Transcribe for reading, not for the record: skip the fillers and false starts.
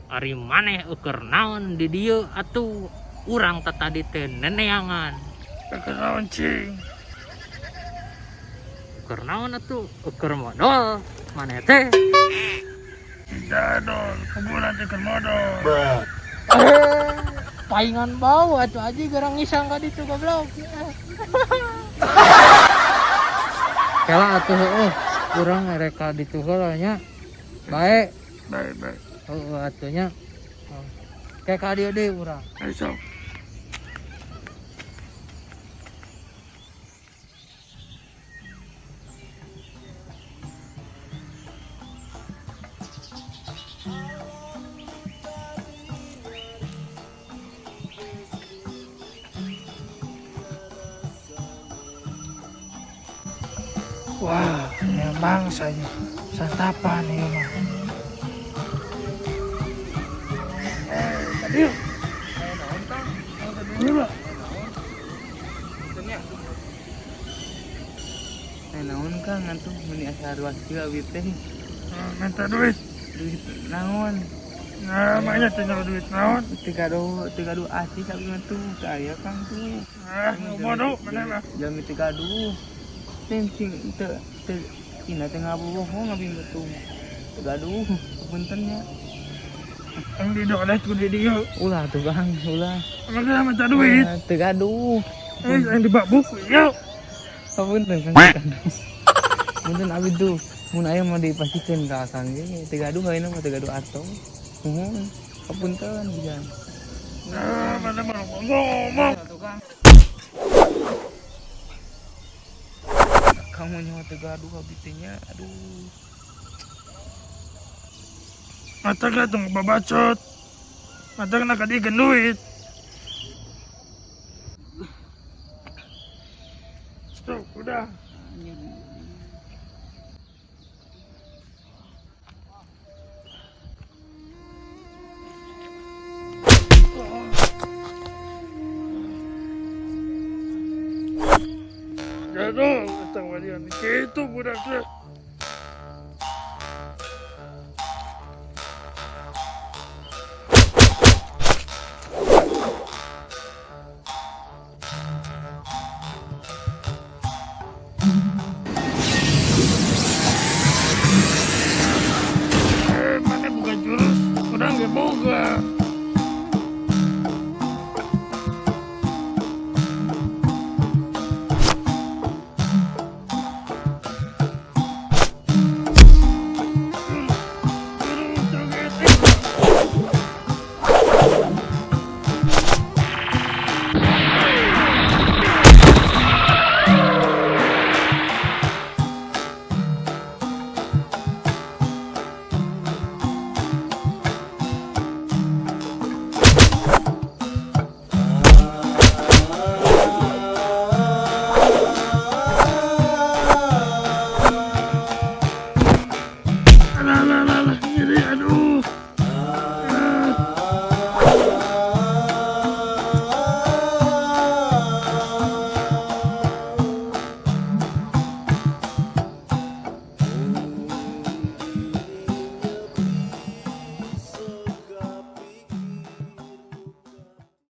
Ari maneh eueur naon di dieu atuh urang teh tadi teh neneangan. Keur naon cing? Keur naon atuh eueur modal maneh teh. Jadol, kuburan teh keur modal. Paingan bau atuh aji gerang ngisang ka ditu goblok. Kela atuh heueuh urang erek ka ditu heula nya. Bae. Bae bae. Heueuh atuh nya. Kayak ka dieu deui urang. Ayo sok. Wah, memang saja santapan ya mah. Tadi. Iya, Eh naon Kang atuh meuni asa ruas kieu abi teh. Minta duit. Duit naon? Nah, makanya tinggal duit naon. Teu gaduh asih abi mah tuh teu aya Kang tuh. Ah, bodoh mana mah. Jalmi teu gaduh. Teu sing teu teu ina teh ngabobohong abi mah tuh. Teu gaduh, punten nya. Ang di doleh tuh di dieu. Ulah tuh Kang, ulah. Makanya minta duit. Teu gaduh. Eh, yang dibabuk ya. Punten Kang, teu gaduh. Punten abi tuh mun aya mah dipastikeun ka Akang ge teu gaduh ayeuna mah teu gaduh arto. Nuhun, hapunten pisan. Nah, mana mau ngomong. Kamu nyawa teu gaduh abi teh nya, aduh. Mata ka tong babacot. Mata ka nakadigan duit. Tuh, udah. Gaduh, kata walian. Gitu budak teh.